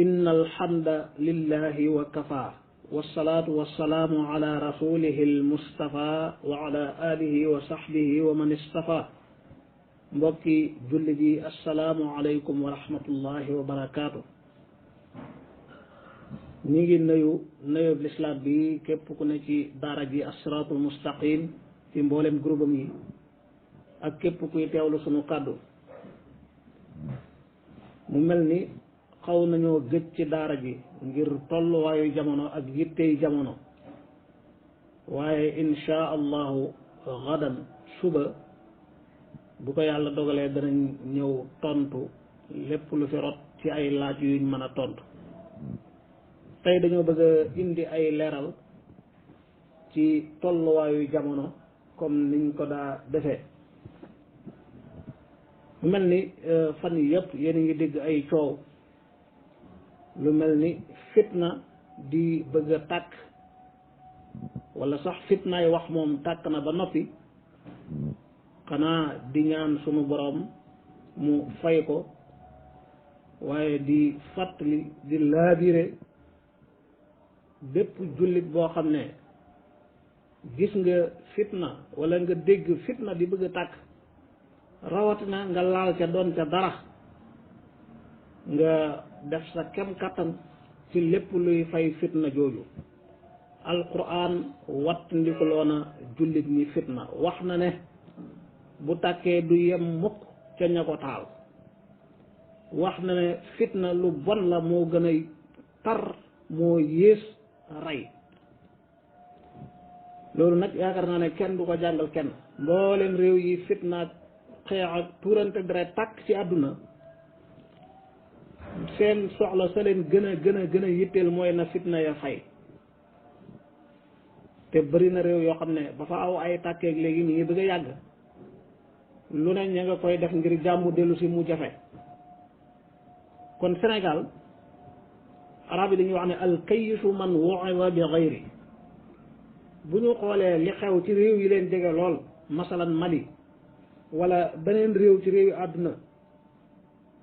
إن الحمد لله وكفى والصلاة والسلام على رسوله المصطفى وعلى آله وصحبه ومن اصطفى mbokki julli ji assalaamu aleykum wa rahmatullahi wa barakaatu. ñi ngi nuyu lislaam bi képp ku ne ci daara ji as-siraatul mustaqim ci mboolem groupe am yi ak képp kuy teewlu sunu kàddu. mu mel ni xaw nañoo gëj ci daara ji ngir tolluwaayu jamono ak yittey jamono, waaye insha allahu gadan suba bu ko yàlla dogalee danañ ñëw tontu lépp lu fi rot ci ay laaj yuñ mën a tontu. tey dañoo bëgg a indi ay leeral ci tolluwaayu jamono comme niñ ko daa defee. mu mel ni fan yi yëpp yéen a ngi dégg ay coow lu mel ni fitna di bëgg a tàkk, wala sax fitnaay wax moom tàkk na ba noppi, xanaa di ñaan sunu boroom mu fay ko, waaye di fàttali di laabire bépp jullit boo xam ne gis nga fitna wala nga dégg fitna di bëgg a tàkk, rawatina nga laal ca doon ca dara, nga def sa kem kattan ci lépp luy fay fitna jooju. alquran watt ndikuloona jullit ñi fitna, wax na ne bu tàkkee du yem mukk ca ña ko taal. wax na ne fitna lu bon la, moo gën a tar, moo yées rey. loolu nag yaakaar naa ne kenn du ko jàngal kenn. mboolem réew yi fitna xeex ak tuurante deret tàkk ci àdduna, seen soxla sa leen gën a yitteel mooy na fitna ya fay. te bëri na réew yoo xam ne ba fa aw ay tàkkeeg léegi ñu ngi bëgg a yàgg, lu ne ña nga koy def ngir jàmm dellu si mu jafe. kon Sénégal, arab yi dañuy wax ne al kayisu man wu'iza bi ghayri. bu ñu xoolee li xew ci réew yi leen jege lool, masalan Mali wala beneen réew ci réew yi àdduna,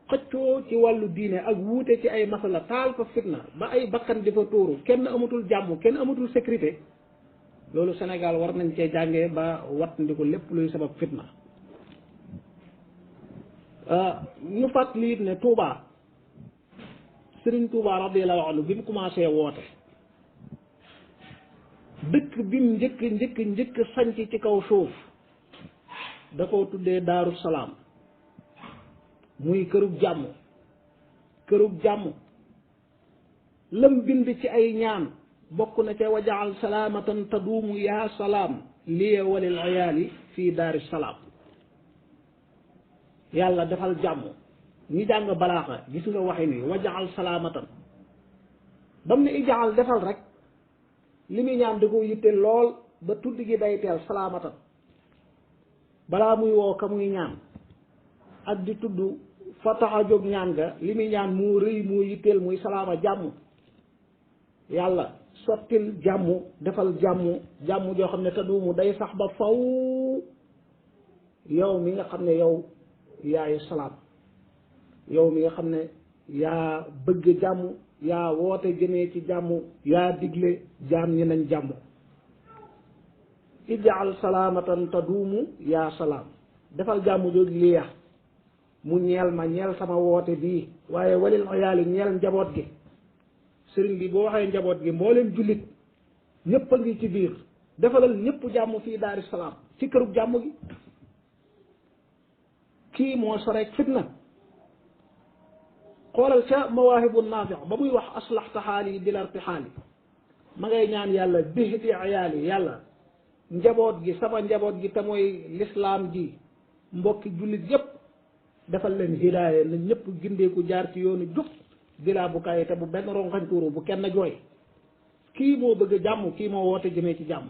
xëccoo ci wàllu diine ak wuute ci ay masala taal ko fitna ba ay bakkan di fa tuuru, kenn amatul jàmm, kenn amatul sécurité. loolu Sénégal war nañ cee jàngee ba wat ndiku lépp luy sabab fitna. ñu fàttali it ne Touba, Serigne Touba radiyallahu anhu bi mu commencé woote, dëkk bi mu njëkk sanc ci kaw suuf da koo tuddee Daaru Salaam, muy kërug jàmm. lam bind ci ay ñaan bokk na ca wajaal salaamatan taduumu yaa salaam liya walil ayaali fii daari salaam. yàlla defal jàmm. ñi jàng balaaxa gis nga waxin wi, wajaal salaamatan ba mu ne ijaal defal rek, li muy ñaan da ko yitte lool ba tudd gi day teel salaamatan. balaa muy woo ka muy ñaan ak di tudd fa tax a jóg ñaan ga, li muy ñaan moo rëy moo yitteel muy salaama jàmm. yàlla sottil jàmm, defal jàmm joo xam ne taduumu day sax ba faw, yow mi nga xam ne yow yaay salaam, yow mi nga xam ne yaa bëgg jàmm, yaa woote jëmee ci jàmm, yaa digle jaam ñi nañ jàmm. ijaal salaamatan taduumu yaa salaam, defal jàmm jooju liya mu ñeel ma, ñeel sama woote bii, waaye walil ayaali ñeel njaboot gi. sëriñ bi boo waxee njaboot gi mbooleem jullit ñëpp a ngi ci biir. defalal ñëpp jàmm fii daari salaam, ci kërug jàmm gi. kii moo soreek fitna. xoolal ca mawaahibu naafi ba muy wax aslaxta xaali bila irtixaali, ma ngay ñaan yàlla bihdi ayaali, yàlla njaboot gi, sama njaboot gi te mooy lislaam ji, mbokki jullit yëpp defal leen hidaaya, na ñëpp gindeeku jaar ci yoonu jub, dilaa bu kayi te bu benn rongañ tuuru, bu kenn jooy. kii moo bëgg jàmm, kii moo woote jëmee ci jàmm.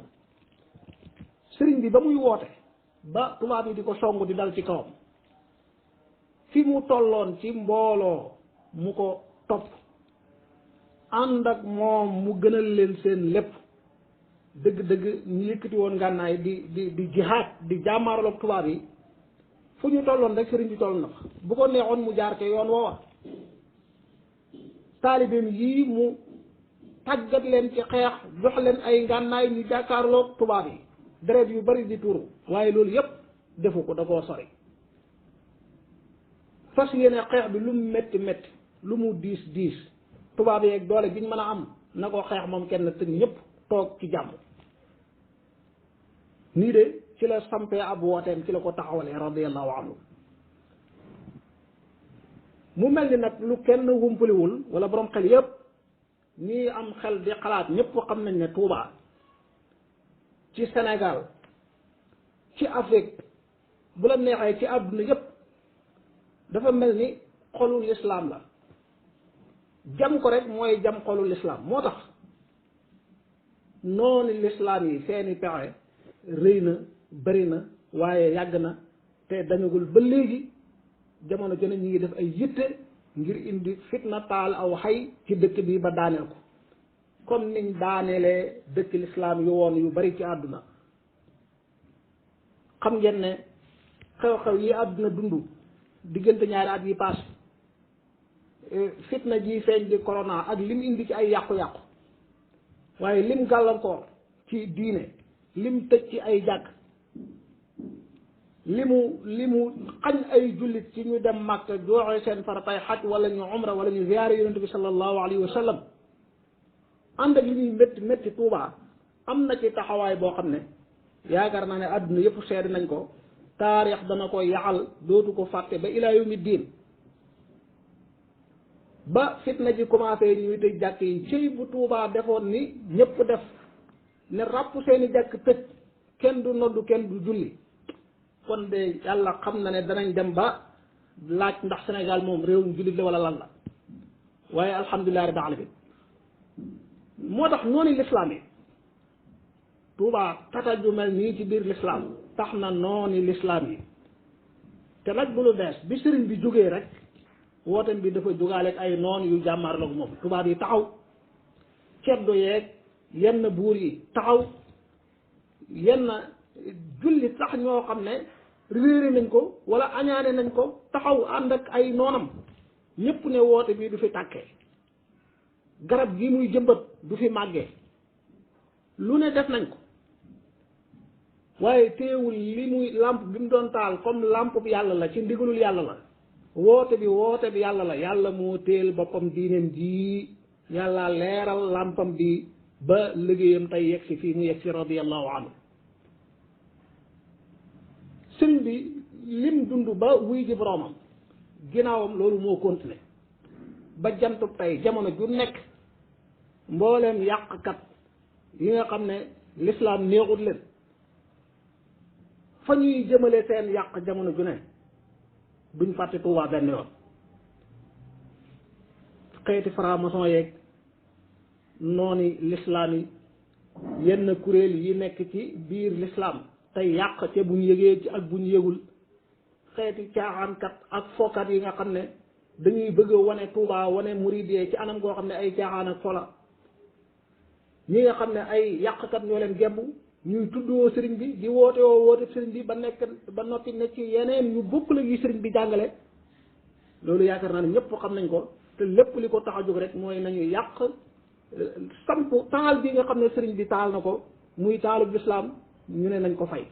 sëriñ bi ba muy woote ba tubaab yi di ko song di dal ci kawam, fi mu tolloon ci mbooloo mu ko topp ànd ak moom mu gënal leen seen lépp, dëgg-dëgg ñu yëkkati woon ngànnaay di jihaad di jàmmaarloog tubaab yi, fu ñu tolloon rek sëriñ bi toll na fa. bu ko neexoon mu jaar ca yoon woowa, taalibeem yii mu tàggat leen ci xeex jox leen ay ngànnaay ñu jàkkaarloog tubaab yi deret yu bari di tuuru waaye loolu yépp defu ko da koo sori fas yéene xeex bi lu mu métti métti lu mu diis diis tubaab yeeg doole biñ mën a am na ko xeex moom kenn te ñëpp toog ci jàmm nii de ci la sampee ab wooteem ci la ko taxawalee radiyallahu anhu mu mel ni nag lu kenn wumpaliwul wala borom xel yépp ñii am xel di xalaat ñëpp xam nañ ne Touba ci Sénégal ci Afrique bu la neexee ci àdduna yépp dafa mel ni xolul lislaam la jam ko rek mooy jam xolul lislaam moo tax noonu lislaam yi seeni pexe rëy na bari na waaye yàgg na te dañagul ba léegi jamono jone ñi ngi def ay yitte ngir indi fitna taal aw xay ci dëkk bi ba daaneel ko comme niñ daaneelee dëkk lislaam yu woon yu bari ci àdduna xam ngeen ne xew-xew yi àdduna dund diggante ñaari at yi paase fitna ji feeñ di corona ak lim indi ci ay yàqu-yàqu waaye lim gàllankoor ci diine lim tëj ci ay jàkk limu xañ ay jullit ci ñu dem Makka joxe seen faratay xaj wala ñu umra wala ñu ziyaare yonent bi sallallahu alayhi wa sallam ànd ak li ñuy métti métti Tuubaa am na ci taxawaay boo xam ne yaakaar naa ne àdduna yëpp seede nañ ko taarix dana ko yaxal dootu ko fàtte ba ilaa yawmi diin ba fitna ji commencé ñuy tëj jàkk yi cëy bu Tuubaa defoon ni ñëpp def ne ràpp seeni jàkk tëj kenn du noddu kenn du julli kon de yàlla xam na ne danañ dem ba laaj ndax Sénégal moom réewum jullit la wala lan la waaye alhamdulilah rabbil alamin moo tax noonu lislaam yi Tuubaa tata ju mel nii ci biir lislaam tax na noonu lislaam yi te nag bu lu bees bi sëriñ bi jógee rek wootem bi dafa jógaaleeg ay noon yu jàmmaarloog moom tubaab yi taxaw ceddo yeeg yenn buur yi taxaw yenn jullit sax ñoo xam ne réere nañ ko wala añaane nañ ko taxaw ànd ak ay noonam ñépp ne woote bii du fi tàkkee garab gi muy jëmbat du fi màggee lu ne def nañ ko waaye teewul li muy làmp bi mu doon taal comme làmp bi yàlla la ci ndigalul yàlla la woote bi yàlla la yàlla moo téel boppam diineem ji yàlla leeral làmpam bi ba liggéeyam tey yegg si fii mu yegg si radiyallahu anhu sëriñ bi lim dund ba wuy ji boroomam ginnaawam loolu moo continué ba jantub tey jamono ju nekk mbooleem yàqkat yi nga xam ne lislaam neexut leen fa ñuy jëmale seen yàq jamono ju ne duñ fàtte Tuubaa benn yoon xeeti franc-maçon yeeg nooni lislaam yi yenn kuréel yi nekk ci biir lislaam tey yàq ca buñ yëgee ci ak buñ yëgul xeeti caaxaankat ak fookat yi nga xam ne dañuy bëgg a wane Tuubaa wane muridee ci anam goo xam ne ay caaxaan ak fola ñi nga xam ne ay yàqkat ñoo leen gemb ñuy tuddoo sëriñ bi di woote sëriñ bi ba noppi ne ci yeneen ñu bokk la yi sëriñ bi jàngale loolu yaakaar naa ne ñëpp xam nañ ko te lépp li ko tax a jóg rek mooy nañu yàq samp taal bi nga xam ne sëriñ bi taal na ko muy taalub lislaam ñu ne nañ ko fay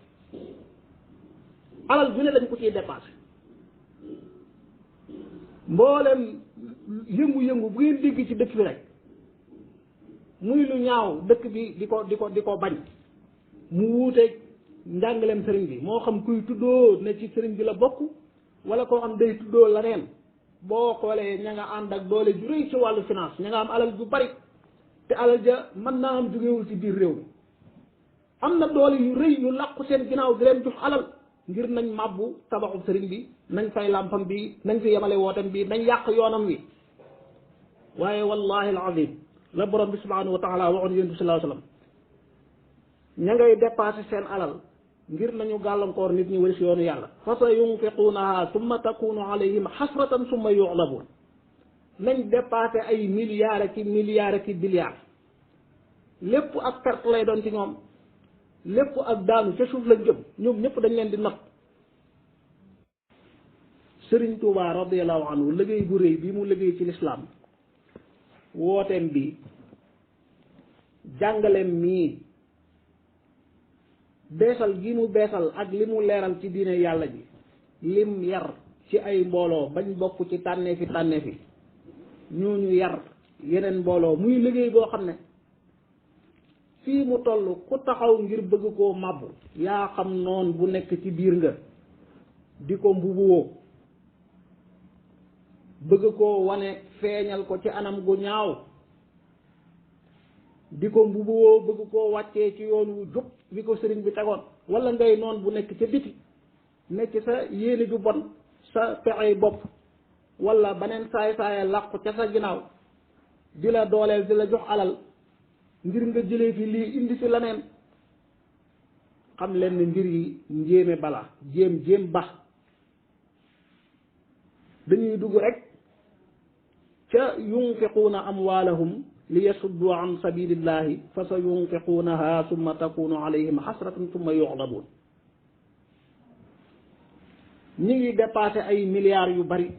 alal ju ne dañ ko ciy dépassé mboolem yëngu-yëngu bu ngeen dégg ci dëkk bi rek muy lu ñaaw dëkk bi di ko bañ mu wuuteeg njàngaleem sëriñ bi moo xam kuy tuddoo ne ci sëriñ bi la bokk wala koo xam day tuddoo la neen boo xoolee ña nga ànd ak doole ju rëy ci wàllu finance ña nga am alal ju bari te alal ja mën naa am jógewul ci biir réew mi am na doole yu rëy yu làqu seen ginnaaw di leen jox alal ngir nañ màbbu tabaxu sëriñ bi nañ fay làmpam bi nañ fi yemale wootam bi nañ yàq yoonam wi waaye wallahi alazim la borom bi subhanahu wa taala waxoon yonent bi sallallahu alayhi wasallam ña ngay dépassé seen alal ngir nañu gàllankoor nit ñi wari si yoonu yàlla fa sa yunfiquunaha summa takunu alayhim xasratan summa yuxlabuun nañ dépassé ay milliards ak billiards lépp ak perte lay doon ci ñoom lépp ak daanu ca suuf lañ jëm ñoom ñëpp dañ leen di natt Sëriñ Tuubaa radiyallahu anhu liggéey bu rëy bi mu liggéey ci lislaam wooteem bi jàngaleem mii beesal gi mu beesal ak li mu leeral ci diine yàlla ji lim yar ci ay mbooloo bañ bokk ci tànneefi ñooñu yar yeneen mbooloo muy liggéey boo xam ne fii mu toll ku taxaw ngir bëgg koo màbbu yaa xam noon bu nekk ci biir nga di ko mbubuwoo bëgg koo wane feeñal ko ci anam gu ñaaw di ko mbubuwoo bëgg koo wàccee ci yoon wu jub bi ko sëriñ bi tegoon wala ngay noon bu nekk ca biti nekk sa yéene ju bon sa pexey bopp wala beneen saay-saaya làqu ca sa ginnaaw di la dooleel di la jox alal ngir nga jëlee fi lii indi fi leneen xam leen ne mbir yi njéeme bala jéem bax dañuy dugg rek ca yunfiquuna amwaalahum li yasuddu an sabilillahi fa sa yunfiquunaha summa takunu alayhim xasratan summa yuxlabuun ñi ngi dépassé ay milliards yu bari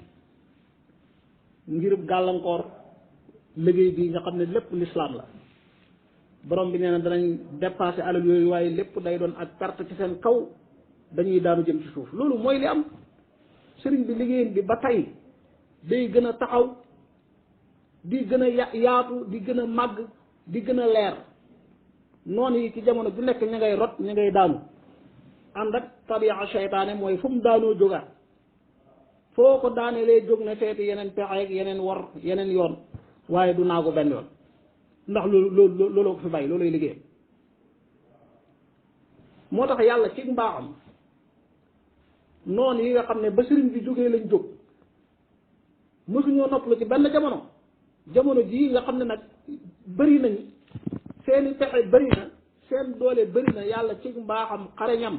ngir gàllankoor liggéey bi nga xam ne lépp l'islam la borom bi nee na danañ dépassé alal yooyu waaye lépp day doon ak perte ci seen kaw dañuy daanu jëm ci suuf loolu mooy li am sëriñ bi liggéeyam bi ba tey day gën a taxaw di gën a yaatu di gën a màgg di gën a leer noonu yi ci jamono bu nekk ña ngay rot ña ngay daanu ànd ak tabia seytaane mooy fu mu daanoo jógaat foo ko daane lay jóg ne seeti yeneen pexe ak yeneen war yeneen yoon waaye du naagu benn yoon ndax looloo ko fi bàyyi looluy liggéey moo tax yàlla ci mbaaxam noonu yi nga xam ne ba sëriñ bi jógee lañ jóg mësuñoo noppalu ci benn jamono jii nga xam ne nag bëri nañ seeni pexe bëri na seen doole bëri na yàlla ci mbaaxam xareñam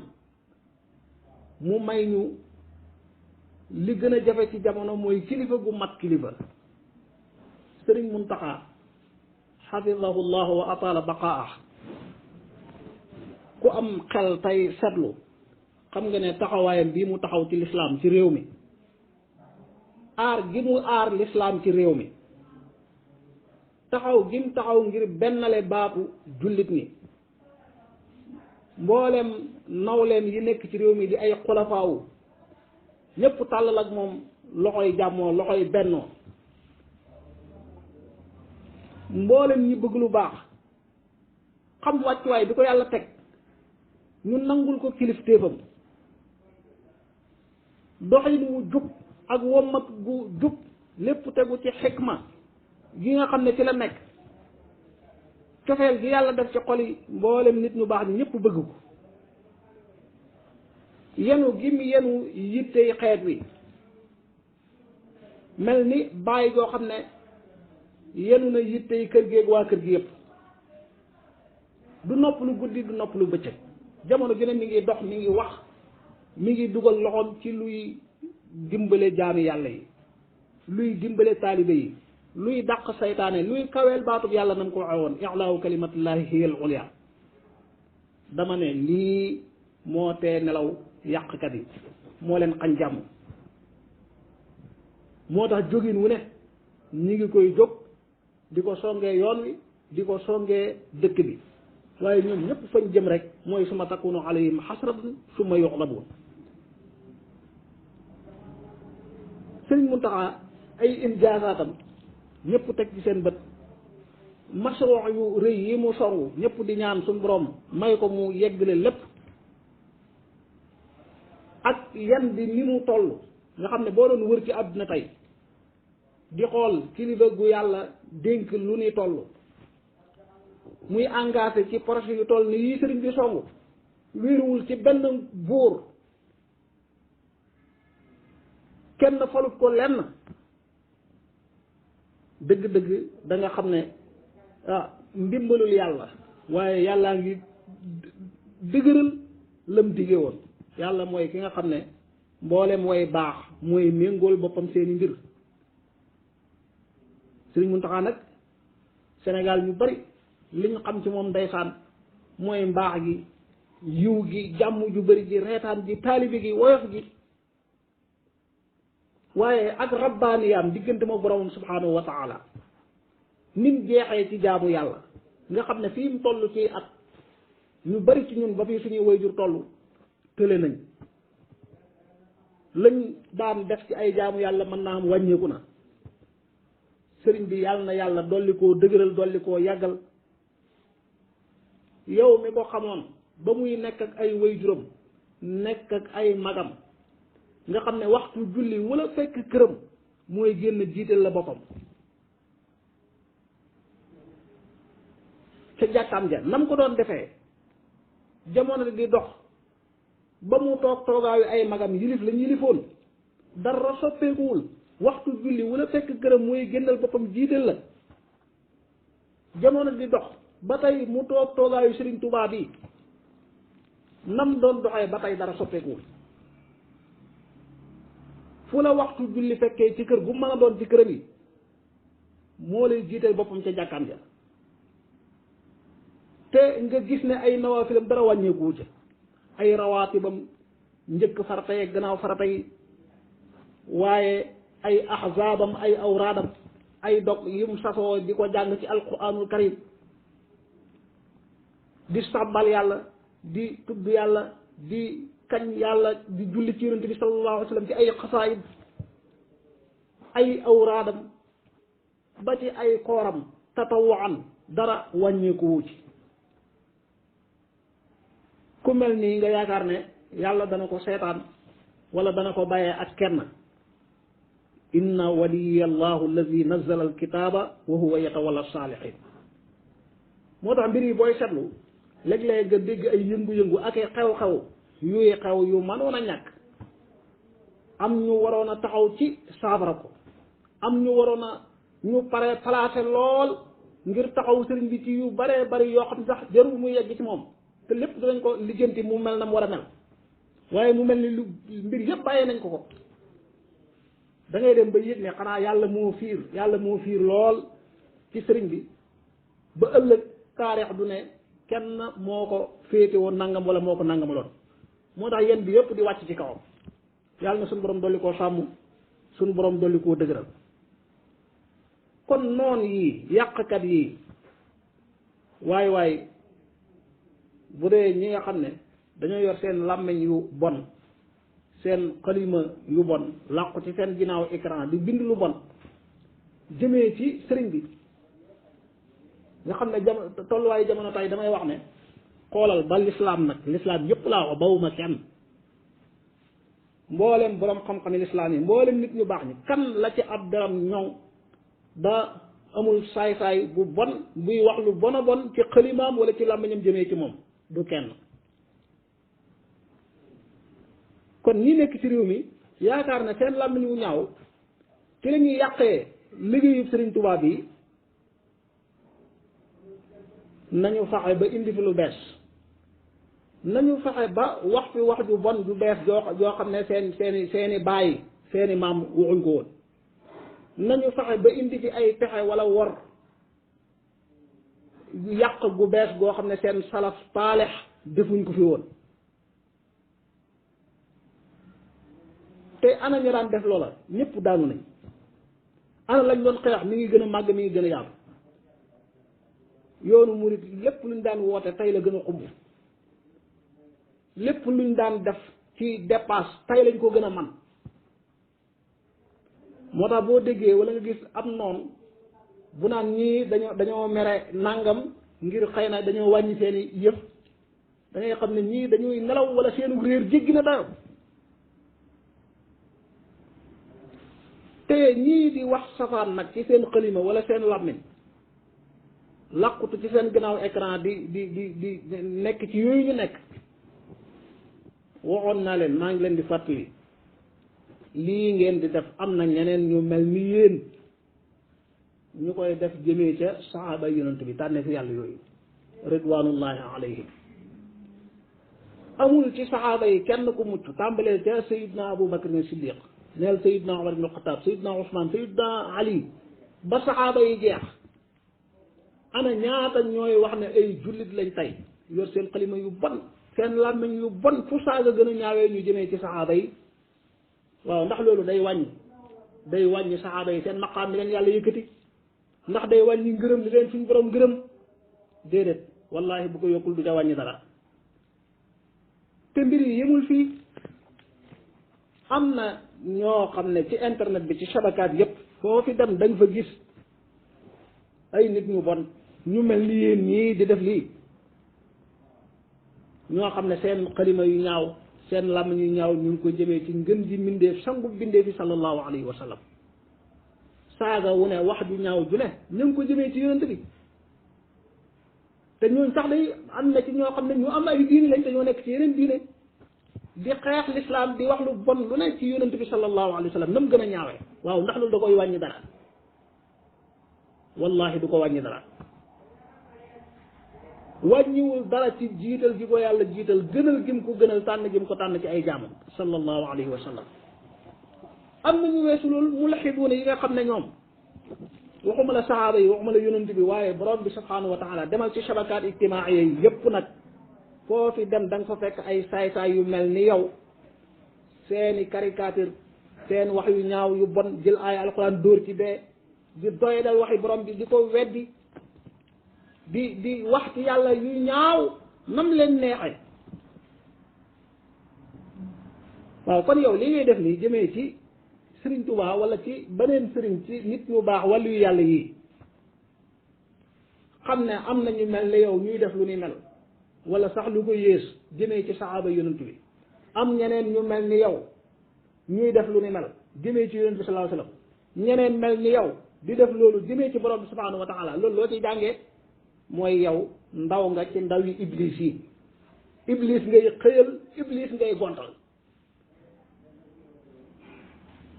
mu may ñu li gën a jafe ci jamono mooy kilifa gu mat kilifa sëriñ Muntaxa xafidahu llahu wa atala baqaah ku am xel tey seetlu xam nga ne taxawaayam bii mu taxaw ci lislaam ci réew mi aar gi mu aar lislaam ci réew mi taxaw gi mu taxaw ngir bennale baatu jullit ñi mboolem nawleem yi nekk ci réew mi di ay xulafaawu ñépp tàllal ak moom loxoy jàmmoo loxoy bennoo mboolem ñi bëgg lu baax xam wàccuwaay bi ko yàlla teg ñu nangul ko kilifteefam doxin wu jub ak wommat gu jub lépp tegu ci xikma gi nga xam ne ci la nekk cofeel gi yàlla def ci xol yi mboolem nit ñu baax ñi ñëpp bëgg ko yenu gi mu yenu yittey xeet wi mel ni bàyyi goo xam ne yenu na yittey kër gi ak waa kër gi yëpp du nopp lu guddi du nopp lu bëccëg jamono gi ne mi ngi dox mi ngi wax mi ngi dugal loxoom ci luy dimbale jaami yàlla yi luy dimbale taalibe yi luy dàq saytaane luy kaweel baatub yàlla nam ko waxee woon i'laahu kalimatullahi hiya al ulya dama ne lii moo tee nelaw yàqkat yi moo leen xañ jàmm moo tax jógin wu ne ñi ngi koy jóg di ko songee yoon wi di ko songee dëkk bi waaye ñoom ñëpp fañ jëm rek mooy suma takunu alayhim xasratan summa yuxlabuun sëriñ Muntaxa ay injaazaatam ñëpp teg ci seen bët masroo yu rëy yi mu songu ñëpp di ñaan suñu borom may ko mu yeggale lépp ak yan bi ni mu toll nga xam ne boo doon wër ci àdduna tey di xool kilifa gu yàlla dénk lu ni toll muy engagé ci projet yu toll ni yii sëriñ bi songu wéeruwul ci benn buur kenn falut ko lenn dëgg-dëgg da nga xam ne ndimbalul yàlla waaye yàllaa ngi dëgëral lam dige woon yàlla mooy ki nga xam ne mboolem way baax mooy méngool boppam seeni mbir Sëriñ Muntaxa nag Sénégal ñu bari li ñu xam ci moom ndeysaan mooy mbaax gi yiw gi jàmm ju bari ji reetaan ji taalibi gi woyof gi waaye ak rabbaaniyaam diggante moo boromam subhanahu wa taala nim jeexee ci jaamu yàlla nga xam ne fii mu toll ci at ñu bari ci ñun ba fii suñuy wayjur toll tële nañ lañ daan def ci ay jaamu yàlla mën naa am wàññeeku na. sëriñ bi yàlla na yàlla dolli koo dëgëral dolli koo yàggal yow mi ko xamoon ba muy nekk ak ay wayjuram nekk ak ay magam nga xam ne waxtu julli wala fekk këram mooy génn jiital la boppam ca jàkkaam ja nam ko doon defee jamono di dox ba mu toog toogaayu ay magam yilif lañ yilifoon dara soppeekuwul waxtu julli wala fekk këram mooy génnal boppam jiital la jamono di dox ba tey mu toog toogaayu Sëriñ Tuubaa bi nam doon doxee ba tey dara soppeekuwul fu la waxtu julli fekkee ci kër gu mën a doon ci këram yi moo lay jiital boppam ca jàkkaam ja te nga gis ne ay nawaafilam dara wàññeekuwu ca ay rawaatibam njëkk farata yi gannaaw farata yi waaye ay ahzaabam ay awraadam ay dog yim sasoo di ko jàng ci alquranul karim di sàbbal yàlla di tudd yàlla di kañ yàlla di julli ci yonent bi sallallahu alayhi wa sallam ci ay xasaayid ay awraadam ba ci ay kooram tatawaan dara wàññeekuwu ci ku mel nii nga yaakaar ne yàlla dana ko seetaan wala dana ko bàyyee ak kenn inna waliya allahu alladi nazzala alkitaaba wa huwa yatawalla saalihin moo tax mbir yi booy seetlu léeg-léeg nga dégg ay yëngu-yëngu ak ay xew-xew yuy xew yu mënoon a ñàkk am ñu waroon a taxaw ci saafara ko am ñu waroon a ñu pare placé lool ngir taxaw sëriñ bi ci yu baree bari yoo xam sax jarul muy yegg ci moom te lépp danañ ko lijjanti mu mel na mu war a mel waaye mu mel ni lu mbir yëpp bàyyee nañ ko da ngay dem ba yëg ne xanaa yàlla moo fiir lool ci sëriñ bi ba ëllëg taarix du ne kenn moo ko féete woon nangam wala moo ko nangamaloon moo tax yéen bi yëpp di wàcc ci kawam yàlla na suñu borom dolli koo sàmm suñu borom dolli koo dëgëral kon noon yii yàqkat yii waay bu dee ñi nga xam ne dañoo yor seen làmmiñ yu bon seen xalima yu bon làqu ci seen ginnaaw écran di bind lu bon jëmee ci sëriñ bi nga xam ne tolluwaayu jamono tay damay wax ne xoolal ba lislaam nag lislaam yëpp laa wax bawuma kenn mboolem borom xam-xam yi lislaam yi mboolem nit ñu baax ñi kan la ci ab daram ñoŋ ba amul saay-saay bu bon buy wax lu bon a bon ci xalimaam wala ci làmmiñam jëmee ci moom du kenn kon ñi nekk ci réew mi yaakaar ne seen làmmiñ wu ñaaw ci la ñuy yàqee liggéeyu Sëriñ Tuubaa bi nañu fexe ba indi fi lu bees nañu fexe ba wax fi wax ju bon ju bees joo xam ne seeni bàyyi seeni maam waxuñ ko woon nañu fexe ba indi fi ay pexe wala wor yàq gu bees goo xam ne seen salaf paalex defuñ ko fi woon te ana ñu daan def loola ñëpp daanu nañ ana lañ doon xeex mi ngi gën a màgg mi ngi gën a yaatu yoonu murit lépp luñ daan woote tey la gën a xumb lépp luñ daan def ci dépasse tey lañ ko gën a man moo tax boo déggee wala nga gis am noonu bu naan ñii dañoo mere nàngam ngir xëy na dañoo wàññi seeni yëf da ngay xam ne ñii dañuy nelaw wala seenu réer jéggi na dayo te ñii di wax safaan nag ci seen xalima wala seen làmmiñ làqutu ci seen gannaaw écran di nekk ci yooyu ñu nekk waxoon naa leen maa ngi leen di fàttali lii ngeen di def am na ñeneen ñu mel ni yéen ñu koy def jëmee ca saxaaba yonent bi tànne fi yàlla yooyu ridwanullahi alayhim amul ci saxaaba yi kenn ku mucc tàmbalee ca sayidna Abu Bakr Siddiq neel sayidna Umar ibn Xattaab sayidna Usmaan sayidna Ali ba saxaaba yi jeex ana ñaata ñooy wax ne ay jullit lañ tey yor seen xalima yu bon seen làmmiñ yu bon fu saaga gën a ñaawee ñu jëmee ci saxaaba yi waaw ndax loolu day wàññi saxaaba yi seen maqaam mi leen yàlla yëkkati ndax day wàññi ngërëm li leen suñ borom ngërëm déedéet wallahi bu ko yokkul du ca wàññi dara te mbir yi yemul fii am na ñoo xam ne ci internet bi ci shabakaat yépp foo fi dem dañ fa gis ay nit ñu bon ñu mel ni yéen ñii di def lii ñoo xam ne seen xalima yu ñaaw seen làmm yu ñaaw ñu ngi ko jëmee ci ngën ji mbindeef sangu mbindeef yi sallallahu alayhi wa sallam saaga wu ne wax ju ñaaw ju ne ñu ngi ko jëmee ci yonent bi te ñooñ sax day am na ci ñoo xam ne ñu am ay diine lañ te ñoo nekk ci yeneen diine di xeex l'islam di wax lu bon lu ne ci yonent bi sallallahu alayhi wa sallam na mu gën a ñaawee waaw ndax loolu da koy wàññi dara wallahi du ko wàññi dara wàññiwul dara ci jiital gi ko yàlla jiital gënal gim ko gënal tànn gim ko tànn ci ay jaamam sallallahu alayhi wa sallam am nañu weesu loolu mulaxiduuna yi nga xam ne ñoom waxuma la sahaaba yi waxuma la yonent bi waaye borom bi subhanahu wa taala demal ci shabakaat ijtimaaiya yi yépp nag foofi dem da nga fa fekk ay saay-saay yu mel ni yow seeni caricature seen wax yu ñaaw yu bon jël ay alquran dóor ci bee di doy dal waxi borom bi di ko weddi di wax ci yàlla yu ñaaw nam leen neexee waaw kon yow li ngay def nii jëmee ci sëriñ Tuubaa wala ci beneen sëriñ ci nit ñu baax wàllu yu yàlla yii xam ne am na ñu mel ne yow ñuy def lu ni mel wala sax lu ko yées jëmee ci saxaaba yonent bi am ñeneen ñu mel ni yow ñuy def lu ni mel jëmee ci yonent bi sallallahu alayhi wasallam ñeneen mel ni yow di def loolu jëmee ci borom bi subhanahu wa taala loolu loo ciy jàngee mooy yow ndaw nga ci ndaw yi iblis yi iblis ngay xëyal iblis ngay gontal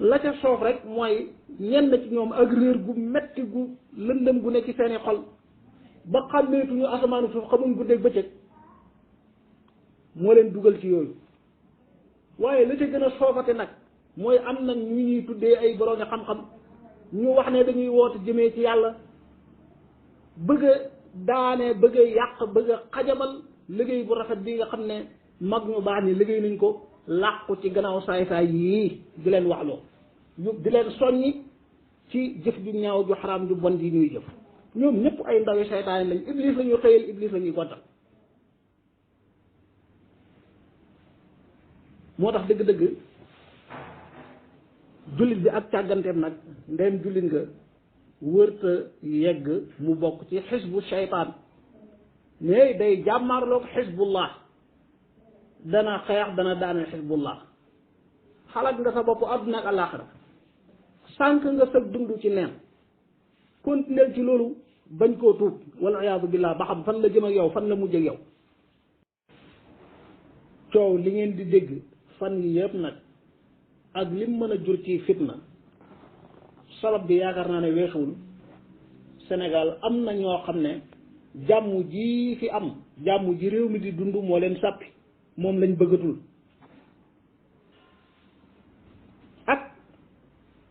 la ca soof rek mooy ñenn ci ñoom ak réer gu metti gu lëndëm gu ne ci seeni xol ba xàmmeetuñu asamaanu suuf xamuñ guddeeg bëccëg moo leen dugal ci yooyu waaye la ca gën a soofate nag mooy am na ñu ñuy tuddee ay boroomi xam-xam ñu wax ne dañuy woote jëmee ci yàlla bëgg a daane bëgg a yàq bëgg a xajamal liggéey bu rafet bi nga xam ne mag ñu baax ni liggéey nañ ko làqu ci gannaaw saay-saay yii di leen waxloo di leen soññi ci jëf ju ñaaw ju xaraam ju bon yi ñuy jëf ñoom ñëpp ay ndawi seytaane lañ iblis la ñuy xëyal iblis la ñuy gontal moo tax dëgg-dëgg jullit bi ak càgganteem nag ndem jullit nga wërta yegg mu bokk ci xisbu seytaan mais day jàmmaarloog xisbullah dana xeex dana daaneel xisbullah xalaat nga sa bopp àdduna ak àllaaxira sànq nga sëg dund ci neen continuer ci loolu bañ koo tuub wal iyaadu billah ba xam fan la jëm ak yow fan la mujj ak yow coow li ngeen di dégg fan yi yëpp nag ak lim mën a jur ci fitna sabab bi yaakaar naa ne weesuwul Sénégal am na ñoo xam ne jàmm ji fi am jàmm ji réew mi di dund moo leen sàppi moom lañ bëggatul ak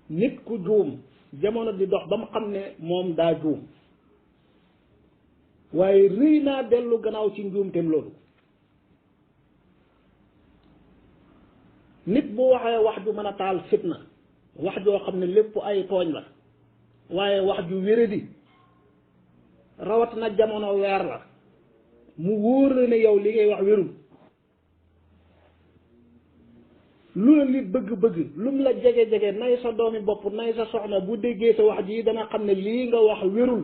nit ku juum jamono di dox ba mu xam ne moom daa juum waaye rëy naa dellu gannaaw ci njuumteem loolu nit bu waxee wax ju mën a taal fitna wax joo xam ne lépp ay tooñ la waaye wax ju wéradi rawat na jamono weer la mu wóor la ne yow li ngay wax wérul lu la nit bëgg-bëgg lu mu la jege-jege nay sa doomi bopp nay sa soxna bu déggee sa wax ji dana xam ne lii nga wax wérul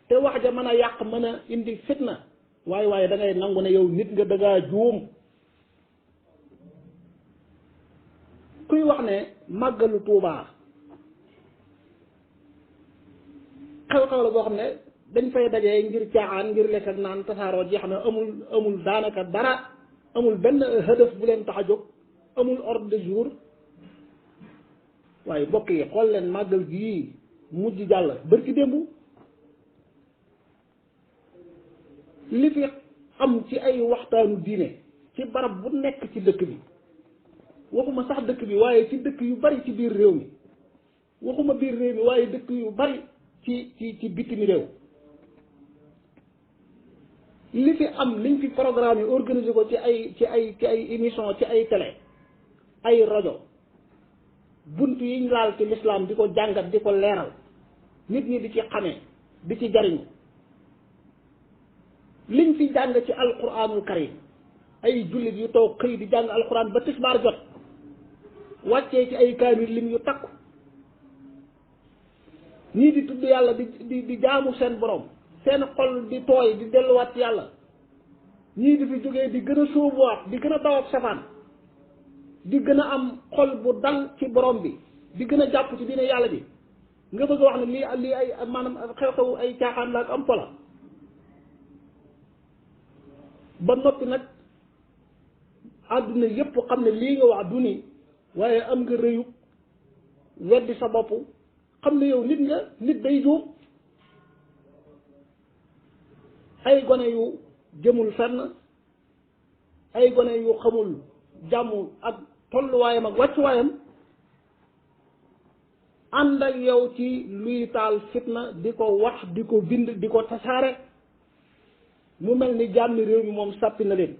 te wax ja mën a yàq mën a indi fitna waaye da ngay nangu ne yow nit nga dangaa juum kuy wax ne màggalu Tuubaa xew-xew la boo xam ne dañ fay dajee ngir caaxaan ngir lekk ak naan tasaaroo jeex na amul daanaka dara amul benn hëdëf bu leen tax a jóg amul ordre de jour waaye bokk yi xool leen màggal gii mujj jàll bërki démb li fi am ci ay waxtaanu diine ci barab bu nekk ci dëkk bi waxuma sax dëkk bi waaye ci dëkk yu bari ci biir réew mi waxuma biir réew mi waaye dëkk yu bari ci bitimi réew li fi am liñ fi programme yi organisé ko ci ay émission ci ay télé ay rajo bunt yiñ laal ci l'islam di ko jàngat di ko leeral nit ñi di ci xamee di ci jariñu liñ fi jàng ci alquranul karim ay jullit yu toog xëy di jàng alquran ba tisbaar jot wàccee ci ay kaamil lim yu takku ñii di tudd yàlla di jaamu seen borom seen xol di tooy di delluwaat ci yàlla ñii di fi jógee di gën a sóobuwaat di gën a daw ak safaan di gën a am xol bu dal ci borom bi di gën a jàpp ci diine yàlla bi nga bëgg a wax ne lii ay maanaam xew-xew ay caaxaan la ak am pola ba noppi nag àdduna yépp xam ne lii nga wax du nii waaye am nga rëyu weddi sa bopp xam ne yow nit nga nit day juum ay gone yu jëmul fenn ay gone yu xamul jàmm ak tolluwaayam ak wàccuwaayam ànd ak yow ci luy taal fitna di ko wax di ko bind di ko tasaare mu mel ni jàmmi réew mi moom sàppi na leen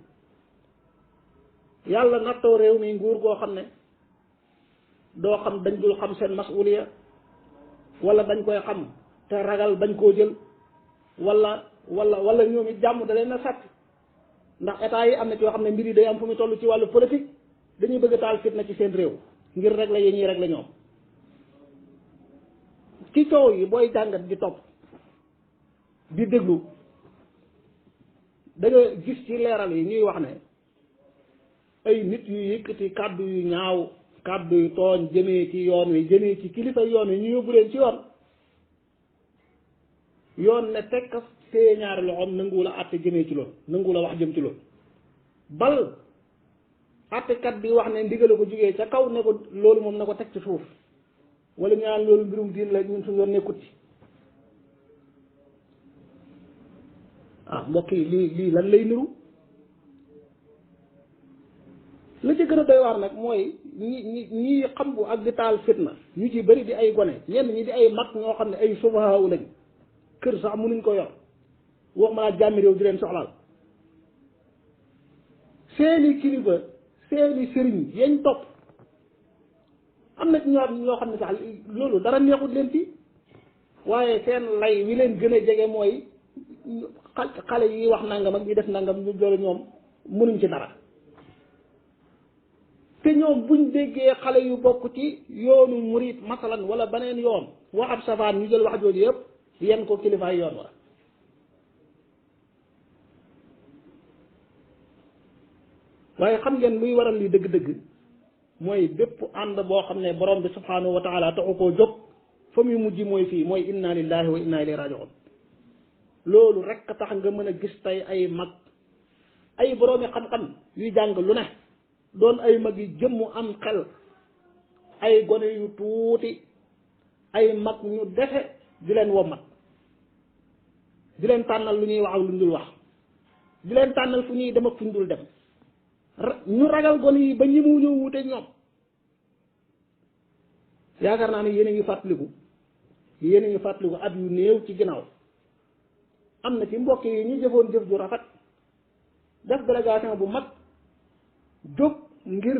yàlla nattoo réew mi nguur goo xam ne doo xam dañ dul xam seen masuliya wala dañ koy xam te ragal bañ koo jël wala ñoom it jàmm da leen a sàppi ndax état yi am na ci yoo xam ne mbir yi day am fu mu toll ci wàllu politique dañuy bëgg a taal fitna ci seen réew ngir régler yi ñuy régler ñoom ci coow yi booy jàngat di topp di déglu da nga gis ci leeral yi ñuy wax ne ay nit yu yëkkati kàddu yu ñaaw kàddu yu tooñ jëmee ci yoon wi jëmee ci kilifa yoon wi ñu yóbbu leen ci yoon ne tekk téye ñaari loxoom nanguwul a àtte jëmee ci loolu nanguwul a wax jëm ci loolu bal àttekat bi wax ne ndigale ko jógee ca kaw ne ko loolu moom na ko teg ci suuf wala ñu naan loolu mbirum diin la ñun suñu yoon nekkut ci mbokk yi lii lan lay niru la ci gën a doy waar nag mooy ñi xam bu ak di taal fitna ñu ci bëri di ay gone ñenn ñi di ay mag ñoo xam ne ay sufahaaw lañ kër sax mënuñ ko yor wax ma laa jàmmi réew di leen soxlaal seeni kilifa seeni sëriñ yañ topp am na ci ñoo xam ne sax loolu dara neexut leen ci waaye seen lay wi leen gën a jege mooy xale yi wax nangam ak ñi def nangam ñu doole ñoom mënuñ ci dara te ñoom buñ déggee xale yu bokk ci yoonu murit masalan wala beneen yoon wax ab safaan ñu jël wax jooju yëpp yenn ko kilifaay yoon wa waaye xam ngeen luy waral li dëgg-dëgg mooy bépp ànd boo xam ne borom bi subhanahu wa taala taxu koo jóg fa muy mujj mooy fii mooy inna lillahi wa inna ilayhi raji'un loolu rek tax nga mën a gis tey ay mag ay boroomi xam-xam yuy jàng lu ne doon ay mag yi jëmmu am xel ay gone yu tuuti ay mag ñu defe di leen wommat di leen tànnal lu ñuy wax ak lu ñu dul wax di leen tànnal fu ñuy dem ak fu ñu dul dem ñu ragal gone yi ba ñi mu ñëw wute ñoom yaakaar naa ne yéen a ngi fàttaliku at yu néew ci ginnaaw am na ci mbokk yi ñu jëfoon jëf ju rafet def délégation bu mag jóg ngir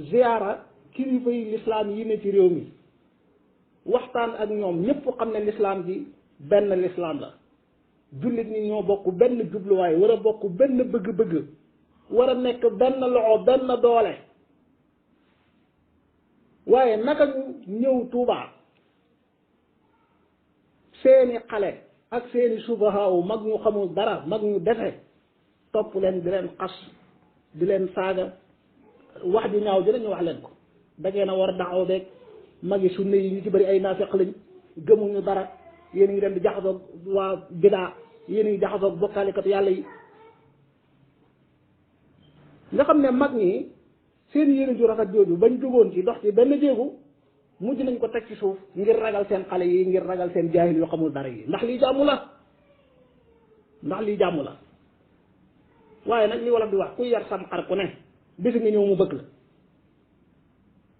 ziyaara kilifa yi lislaam yi ne ci réew mi waxtaan ak ñoom ñëpp xam ne lislaam ji benn lislaam la jullit ñi ñoo bokk benn jubluwaay war a bokk benn bëgg-bëgg war a nekk benn loxo benn doole waaye naka ñu ñëw Tuubaa seeni xale ak seeni subahaaw mag ñu xamul dara mag ñu defe topp leen di leen xas di leen saaga wax ju ñaaw dinañu wax leen ko dangeen a war a daxaw beeg magi sunna yi ñu ci bëri ay naafeq lañ gëmuñu dara yéen a ngi dem di jaxasoog waa bidaa yéen a ngi jaxasoog bokkaalikat yàlla yi nga xam ne mag ñi seen yéene ju rafet jooju bañ jógoon ci dox ci benn jéegu mujj nañ ko teg ci suuf ngir ragal seen xale yi ngir ragal seen jaahil yu xamul dara yi ndax lii jàmm la waaye nag li wolof di wax kuy yar sam xar ku ne bisi nga ñëw mu bëgg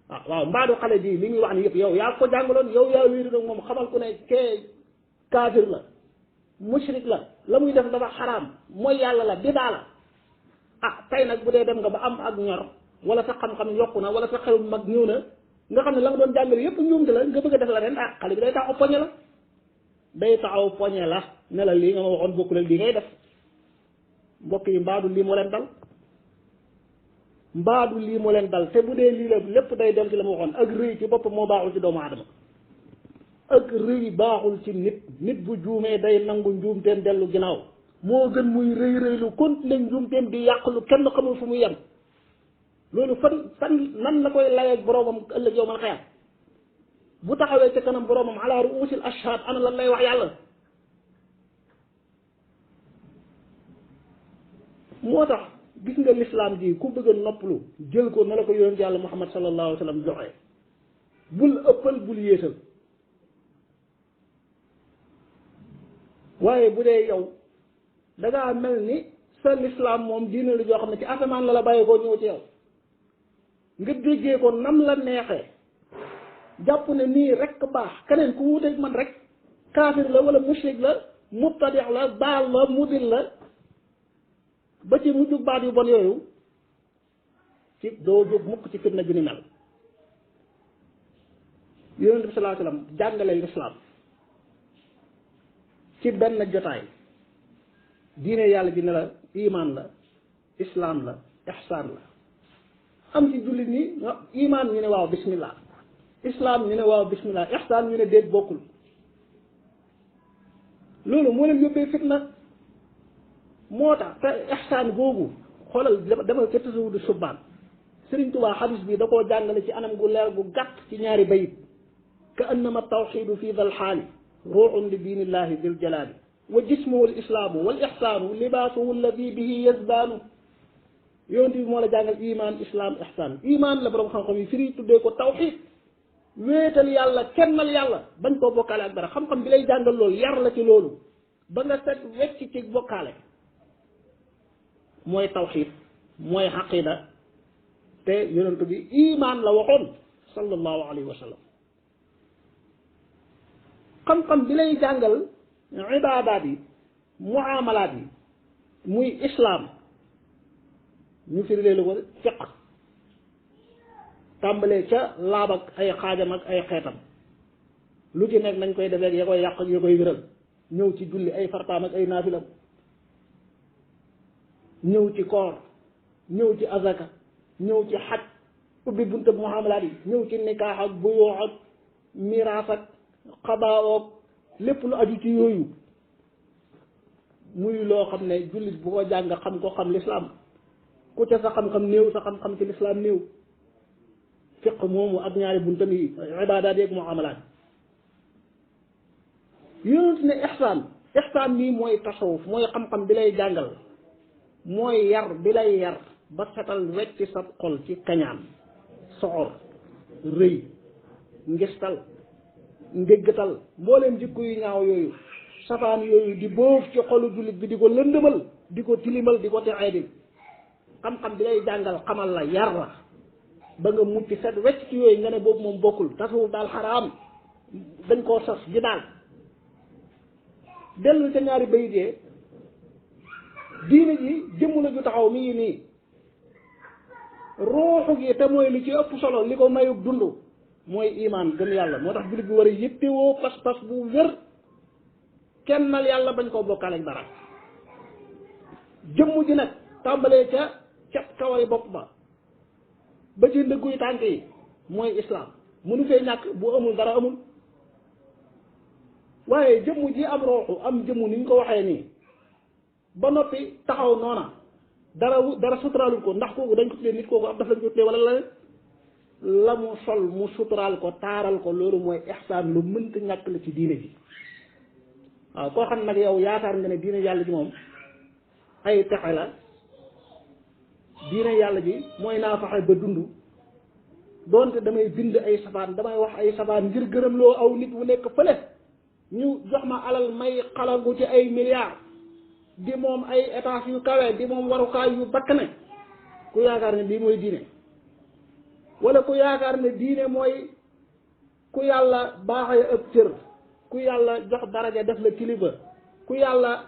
la waaw mbaadu xale ji li ñuy wax ni yëpp yow yaa ko jàngaloon yow yaa wéeru nag moom xamal ku ne kee kaafir la mushrik la muy def dafa xaraam mooy yàlla la bidaa la tey nag bu dee dem nga ba am ak ñor wala sa xam-xam yokku na wala sa xelu mag ñëw na nga xam ne la nga doon jàngale yëpp ñoom la nga bëgg a def la ren xale bi day tax oppoñe la day taxaw poñe la ne la lii nga ma waxoon bokkul ak lii ngay def mbokk yi mbaadu lii moo leen dal mbaadu lii moo leen dal te bu dee lii la lépp day dem ci la ma waxoon ak rëy ci boppam moo baaxul ci doomu aadama ak rëy baaxul ci nit bu juumee day nangu njuumteem dellu ginnaaw moo gën muy rëy rëylu continuer njuumteem di yàq lu kenn xamul fu muy yem loolu fan nan la koy layeeg boroomam ëllëg yow man xëyam bu taxawee ca kanam boroomam ala ruusil ashhad ana lan lay wax yàlla moo tax gis nga lislaam ji ku bëgg a noppalu jël ko na la ko yonent yàlla muhammad sallallahu alayhi wa sallam joxe bul ëppal bul yéesal waaye bu dee yow dangaa mel ni sa lislaam moom diine la joo xam ne ci asamaan la bàyyi koo ñëw ci yow nga déggee ko nam la neexee jàpp ne nii rek baax keneen ku wuteeg man rek kaafir la wala mushrik la mubtadi' la baal la mudil la ba ci mujjug baat yu bon yooyu ci doo jóg mukk ci fitna ju ni mel yonent bi sallallahu alayhi wasallam jàngale lislaam ci benn jotaay diine yàlla ji ne la iman la islaam la ihsaan la am ci jullit ñi iman ñu ne waaw bismillah islaam ñu ne waaw bismillah ihsaan ñu ne déet bokkul loolu moo leen yóbbee fitna moo tax te ihsaan googu xoolal dama ca tasawudu subbaan Sëriñ Tuubaa xadis bi da koo jàngale ci anam gu leer gu gàtt ci ñaari bayit ka annama tawxidu fi dal xaali ruuxun li diinillahi dil jalaali wa jismuhu l islaamu wal ihsaanu libaasuhu alladi bihi yazdaanu yonent bi moo la jàngal iman islam ihsaan iman la borom xam-xam yi firi tuddee ko tawxid wéetal yàlla kennal yàlla bañ koo bokkaale ak dara xam-xam bi lay jàngal loolu yar la ci loolu ba nga set wecc ci bokkaale mooy tawxid mooy xaqida te yonent bi iman la waxoon sallallahu alayhi wa sallam xam-xam bi lay jàngal ibaadaat yi muamalaat yi muy islam ñu firi leen ko fiq tàmbalee ca laab ak ay xaajam ak ay xeetam lu ci nekk nañ koy defee ya koy yàq ak ya koy wéral ñëw ci julli ay fartaam ak ay naafilam ñëw ci koor ñëw ci azaka ñëw ci xaj ubbi bunta muamalaat yi ñëw ci nikaax ak buyoo ak miraas ak xadaa ak lépp lu aju ci yooyu muy loo xam ne jullit bu ko jàng xam ko xam lislaam ku ca sa xam-xam néew sa xam-xam ci lislaam néew fiq moomu ak ñaari buntam yi ibaadaat yeeg muamalaat yonent ne ihsaan nii mooy tasawuf mooy xam-xam bi lay jàngal mooy yar bi lay yar ba setal wecc sa xol ci kañaan soxor rëy ngistal ndéggatal mbooleem jikko yu ñaaw yooyu safaan yooyu di boof ci xolu jullit bi di ko lëndëmal di ko tilimal di ko texeedil xam-xam bi lay jàngal xamal la yar la ba nga mucc set wecc ci yooyu nga ne boobu moom bokkul tasawuf daal xaraam dañ koo sos ji daal dellu ca ñaari bayitee diine ji jëmm la ju taxaw mi ngi nii ruuxu gi te mooy li ci ëpp solo li ko mayug dund mooy iman gëm yàlla moo tax jullit bi war a yittewoo pas-pas bu wér kennal yàlla bañ koo bokkaale ak dara jëmm ji nag tàmbalee ca kawari bopp ba ci ndëgguy tànk yi mooy islaam mënu fee ñàkk bu amul dara amul waaye jëmm ji am rooxu am jëmm ni ñu ko waxee nii ba noppi taxaw noona dara suturaalul ko ndax kooku dañ ko tuddee nit kooku ab daf lañ ko tuddee wala la mu sol mu suturaal ko taaral ko loolu mooy ihsaan lu mënta ñàkk la ci diine ji waaw koo xam nag yow yaakaar nga ne diine yàlla ji moom ay texe la diine yàlla ji mooy naa fexe ba dund doonte damay bind ay safaan damay wax ay safaan ngir gërëm loo aw nit wu nekk fële ñu jox ma alal may xalangu ci ay milliards di moom ay étage yu kawe di moom warukaay yu bakkane ku yaakaar ne lii mooy diine wala ku yaakaar ne diine mooy ku yàlla baaxee ëpp cër ku yàlla jox daraja def la kilifa ku yàlla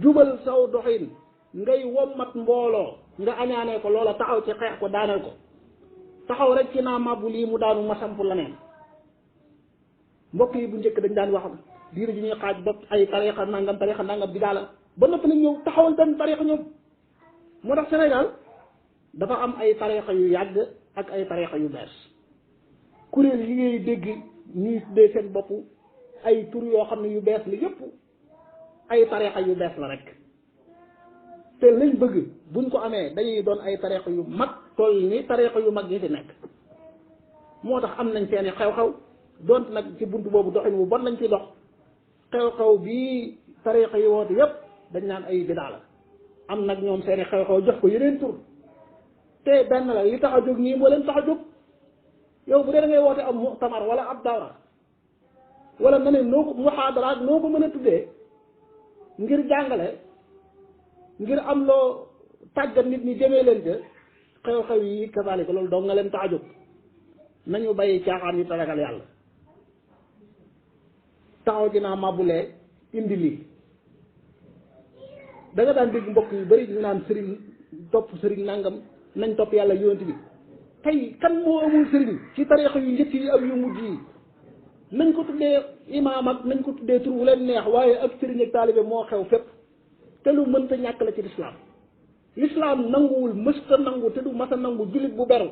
jubal saw doxin ngay wommat mbooloo nga añaanee ko loola taxaw ci xeex ko daaneel ko taxaw rek ci naa mabbu lii mu daanu ma samp la neen mbokk yi bu njëkk dañ daan wax diine ji ñuy xaaj ba ay tarixa nangam bi daala ba noppi nag ñëw taxawal benn tarixa ñoom. moo tax Sénégal dafa am ay tarixa yu yàgg ak ay tarixa yu bees kuréel yi ngay dégg ñuy tuddee seen bopp ay tur yoo xam ne yu bees la yëpp ay tarixa yu bees la rek te lañ bëgg buñ ko amee dañuy doon ay tarixa yu mag toll ni tarixa yu mag yi fi nekk. moo tax am nañ seeni xew-xew donte nag ci buntu boobu doxin wu bon lañ ci dox xew-xew bii tarixa yi woote yépp dañ naan ay bidaa la am nag ñoom seeni xew-xew jox ko yeneen tur te benn la li tax a jóg ñii moo leen tax a jóg yow bu dee da ngay woote am mu'tamar wala ab dawra wala nga ne noo ko muhaadaraat noo ko mën a tuddee ngir jàngale ngir am loo tàggat nit ñi jëmee leen ca xew-xew yi kasaalika loolu dong nga leen tax a jóg nañu bàyyi caaxaan yi te ragal yàlla taxaw dinaa màbbulee indi lii da nga daan dégg mbokk yu bari ñu naan sëriñ topp sëriñ nangam nañ topp yàlla yonent bi tey kan moo amul sëriñ ci tariixa yu njëkk yi ak yu mujj yi nañ ko tuddee imaam ak nañ ko tuddee tur wu leen neex waaye ak sëriñ ak taalibe moo xew fépp te lu mënta ñàkk la ci lislaam lislaam nanguwul mësta nangu te du masa nangu jullit bu beru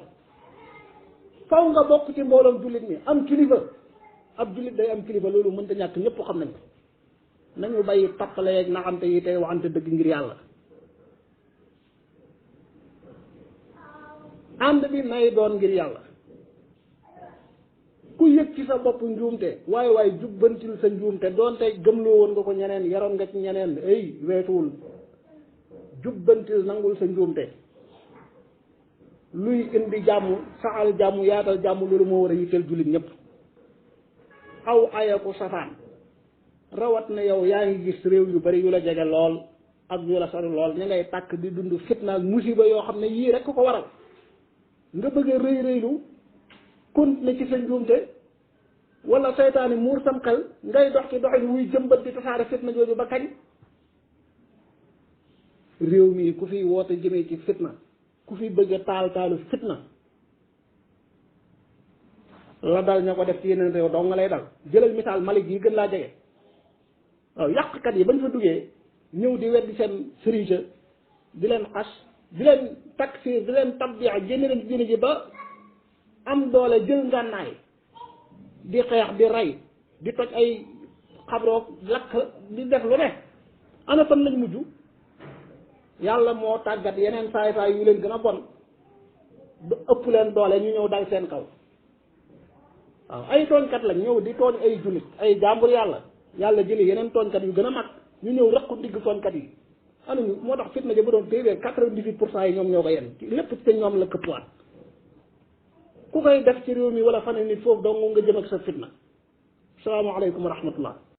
faw nga bokk ci mbooloom jullit ñi am kilifa ab jullit day am kilifa loolu mënta ñàkk ñëpp xam nañ ko nañu bàyyi tappale yeeg naxante yi tey waxante dëgg ngir yàlla ànd bi nay doon ngir yàlla ku yëg ci sa bopp njuumte waaye jubbantil sa njuumte doonte gëmloo woon nga ko ñeneen yaroon nga ci ñeneen ay weetuwul jubbantil nangul sa njuumte luy indi jàmm saxal jàmm yaatal jàmm loolu moo war a yitteel jullit ñëpp aw aya ko safaan rawat na yow yaa ngi gis réew yu bari yu la jege lool ak yu la sori lool ña ngay tàkk di dund fitna ak musiba yoo xam ne yii rek ko waral nga bëgg a rëy rëylu continuer ci sa njuumte wala seytaane muur sam xel ngay dox ci doxin wuy jëmbat di tasaare fitna jooju ba kañ réew mi ku fi woote jëmee ci fitna ku fi bëgg a taalu fitna la dal ña ko def ci yeneen réew dong nga lay dal jëlal misaal Mali yi gën laa jege waaw yàqkat yi bañ fa duggee ñëw di weddi seen sëriñ di leen xas di leen takfir di leen tabbiya génne leen ci diine ji ba am doole jël ngànnaay di xeex di rey di toj ay xabroog lakk di def lu ne ana fan lañ mujj yàlla moo tàggat yeneen saay yu leen gën a bon ba ëpp leen doole ñu ñëw dal seen kaw waaw ay tooñkat lañ ñëw di tooñ ay jullit ay jàmbur yàlla jëli yeneen tooñkat yu gën a mag ñu ñëw rëqu digg tooñkat yi anuñu moo tax fitna ja ba doon téeméer 98% yi ñoom ñoo ko yenn lépp ci ñoom la këppwaat ku koy def ci réew mi wala fan nit foofu dong nga jëm ak sa fitna salaamaaleykum wa rahmatullah